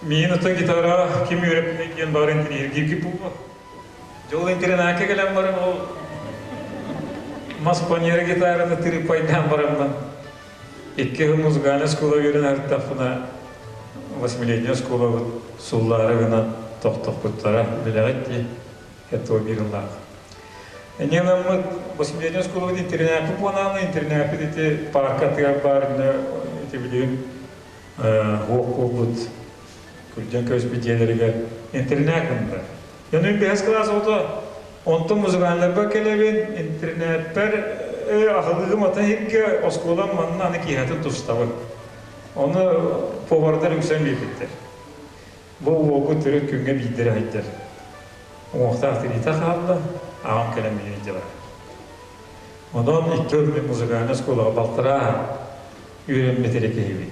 Миин оттон гитара ким үөрэппитий диэн баҕар интириэһиргииргит буолуо. Дьэ ол интэринээккэ кэлэн баран ол мас паньера гитараны тырыппайдаан бараммын икки сыл музыкальнай оскуола үөрэнэ сырыттахпына восьмилетняй оскуолабыт суллаары гынан тохтоппуттара билэҕит дии это биир ыллаах. Инньэ гынаммыт восьмилетняй оскуолабыт интэринээппит буолааны интэринээппит ити паарка аттыгар баар ити билигин уох буолбут күрдьэн көспүт дьиэлэригэр интэринээт гыннылар. Дьону бэһис кылаас оҕото онтон музыкальнарбар кэлэбин, интэринээппэр аһылыгым атын иһиргэ оскуолам манна аны киэһэтин тустабын. Ону повардар үҥсэн биэрбиттэр. Бу уолгу төрүт күҥҥэ биирдэрэ сылдьар. Уҥуохтаах тириитэ хаалла, аҕам кэлэн миигин илдьэ барар. Онон икки ыл музыкальнай оскуолаҕа балтараа үөрэммит эрэ киһибин.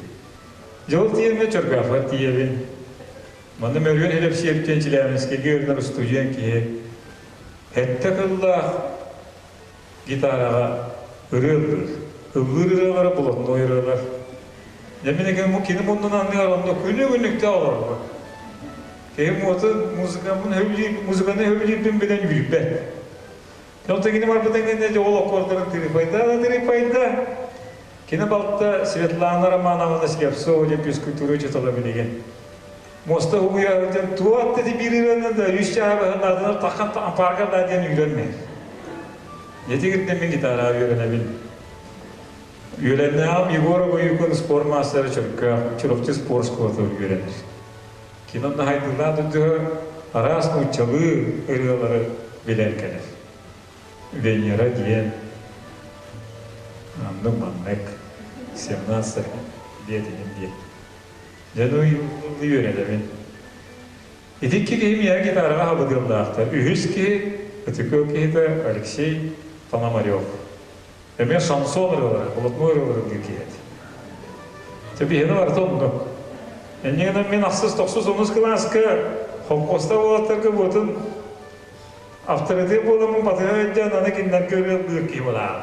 Дьол тиийэммин Чөркөөххө тиийэбин. Манна Мөрүөн Элэпсиэп диэн Челябинскэйгэ үөрэнэр устудьуон киһи сэттэ кыллаах гитараҕа ырыа ыллыыр. Ыллыыр ырыалара блатной ырыалар. Дьэ мин эгэ кини муннун анныгар онно күнү-күнүктээх олорбут. Киһи муотун музыкамын сөбүлүүр, музыканы сөбүлүүрбүн билэн үөрбэт. Онтон кини барбытын кэннэ дьэ ол аккордарын тырыпайда да тырыпайда. Кини балта Светлана Романовна Слепцова диэн физкультура учуутала билигин. Муоста угуйа диэн туох да биир ырыаны да үс чааһы быһан таххан ампаарга да диэн үүрэн Ити гирдэн мин гитараҕа үөрэнэбин. Үөрэннэҕим Егор Огоюкун спорт маастара Чөркөөх, Чурапчы спорт школатыгар үөрэнэр. Кини онно хайдыылаах дойдуга араас нууччалыы ырыалары билэн кэлэр. Венера диэн оннук маннык 17 диэтинин диэн. Дьэ ну үөрэнэбин. Ити икки киһи миэхэ гитараҕа хабыдыаллаахтар. Үһүс киһи, ытыкыл киһитэ Алексей Пономарев. Эмиэ шансон ырыалара, блатной ырыалары диир киһи этэ. Дьэ биһиэнэ барыта оннук. Инньэ гынан мин ахсыс, тохсус, онус кылааска холкуостаах уолаттарга буотун авторитет буоламмын батыһа илдьэн аны кинилэргэ ырыалыыр киһи буолаҕын.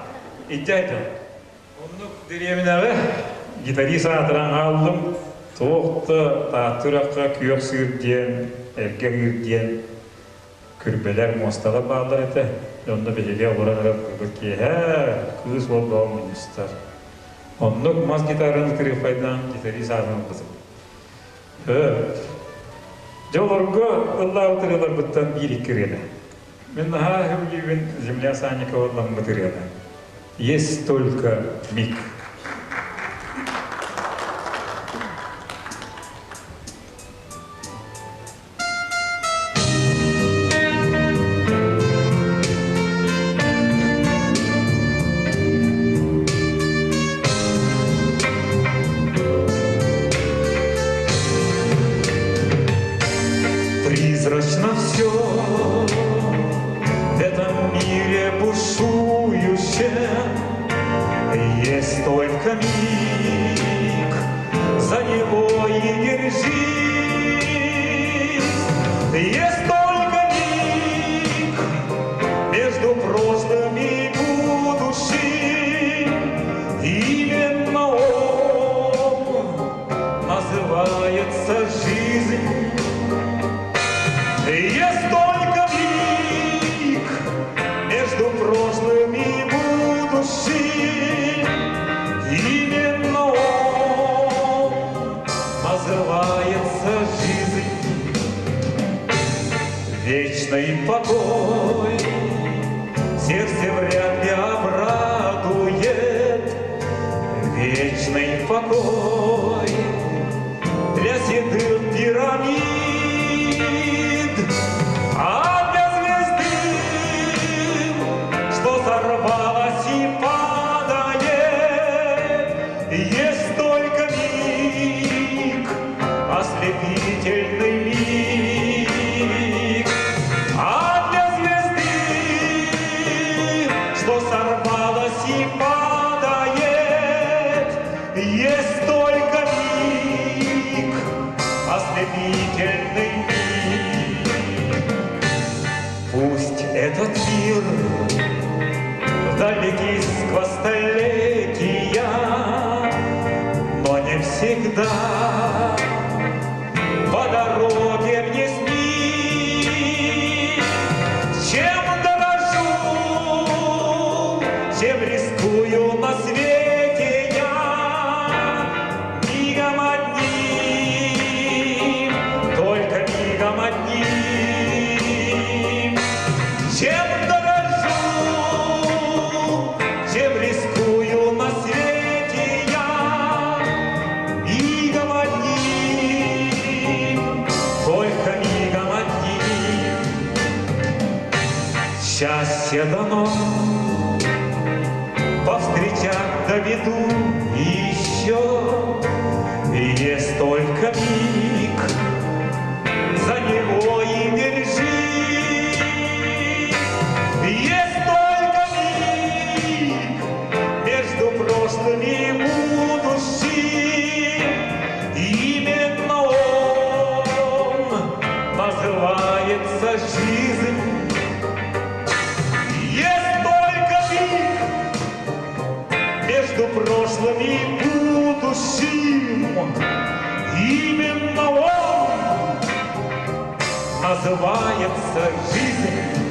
Илдьэ айдым. Оннук дэриэбинэҕэ гитарист аатыран хааллым. Туох да Таатта үрэххэ күөх сыыр диэн, эргэ ыыр диэн күрбэлэр, муосталар бааллар этэ. Онно биһиги олорон эрэ бу киэһэ кыыс уол бөҕө мунньустар. Оннук мас гитараны кырыыппайдаан гитарист аатын ылбытым. Дьэ олорго ыллаабыт ырыаларбыттан биир-икки ырыаны. Мин наһаа сөбүлүүбүн Земля Санникова ылламмыт ырыаны. Есть только миг. Призрачно все в этом мире бушующем Есть только миг, за него и держись. Есть только миг между прошлым и будущим. Именно он называется жизнь. Есть только миг между прошлым и будущим. Именно он называется жизнь. Вечный покой сердце вряд ли обрадует. Вечный покой для седых пирамид, а для звезды, что сорвалась и падает, есть только миг, ослепительный миг. А для звезды, что сорвалась и падает, есть только миг, ослепительный миг. Пусть этот мир вдалеке сквозь столетия, но не всегда. Счастье дано повстречать доведу еще. Есть только миг, за него и держи. Есть только миг между прошлым и будущим. Именно он называется жизнь. Есть только миг между прошлым и будущим. Именно он называется жизнь.